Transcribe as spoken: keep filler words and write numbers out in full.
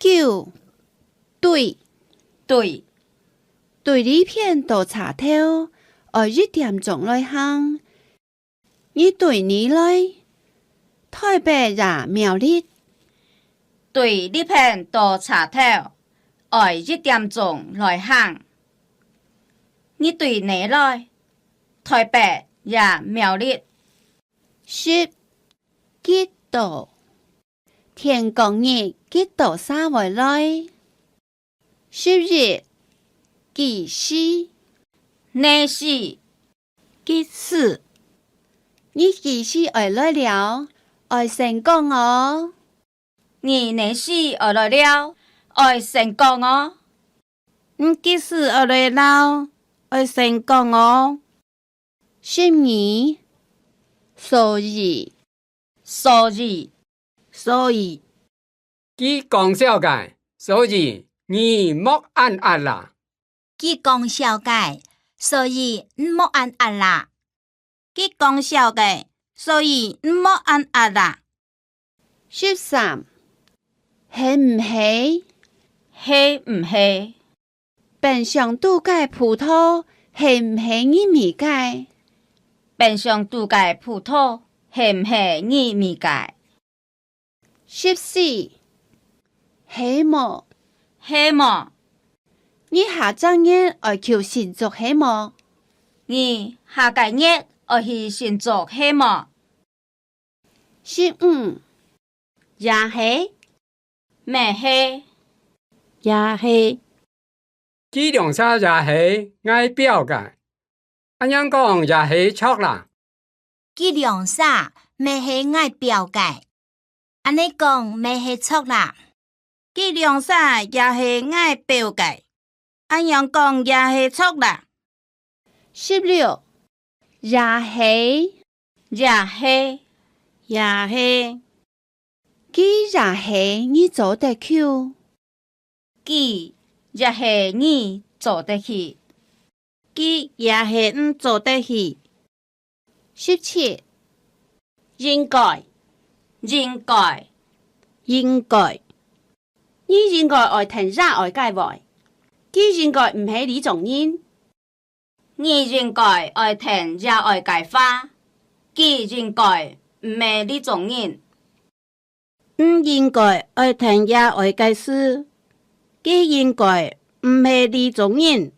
九，對。對。對這片到車頭，愛一點鐘來行。你對哪來？台北也苗栗。對這片到車頭，愛一點鐘來行。你對哪來？台北也苗栗。十，幾多？天光日幾多儕會來？十一，幾時？哪時？幾時？你幾時愛來尞？愛先講哦。你哪時愛來尞？愛先講哦。你幾時愛來尞？愛先講哦。十二，所以。所以。所以。佢講笑个，所以你莫恁閼啦。佢講笑个，所以你莫恁閼啦。佢講笑个，所以你莫恁閼啦。十三，係毋係？係毋係？冰箱肚个葡萄係毋係你買个？冰箱肚个葡萄係毋係你買个？十四，係無？係無？你下隻月愛去新竹係無？你下個月愛去新竹係無？十五，也係。乜係。也係。佢兩儕也係𠊎表个，恁樣講也係著啦。佢兩儕乜係𠊎表个，恁呢講乜係著啦。佢兩儕也係𠊎表个，恁樣講也係著啦。十六，也係。也係。也係。佢也係你做得去。佢也係你做得去。佢也係你做得去。十七，應該。應該。應該。你應該愛聽爺哀个話，佢應該毋係這種人。 你應該愛聽爺哀个話，佢應該毋係這種人。你應該愛聽爺哀个事，佢應該毋係這種人。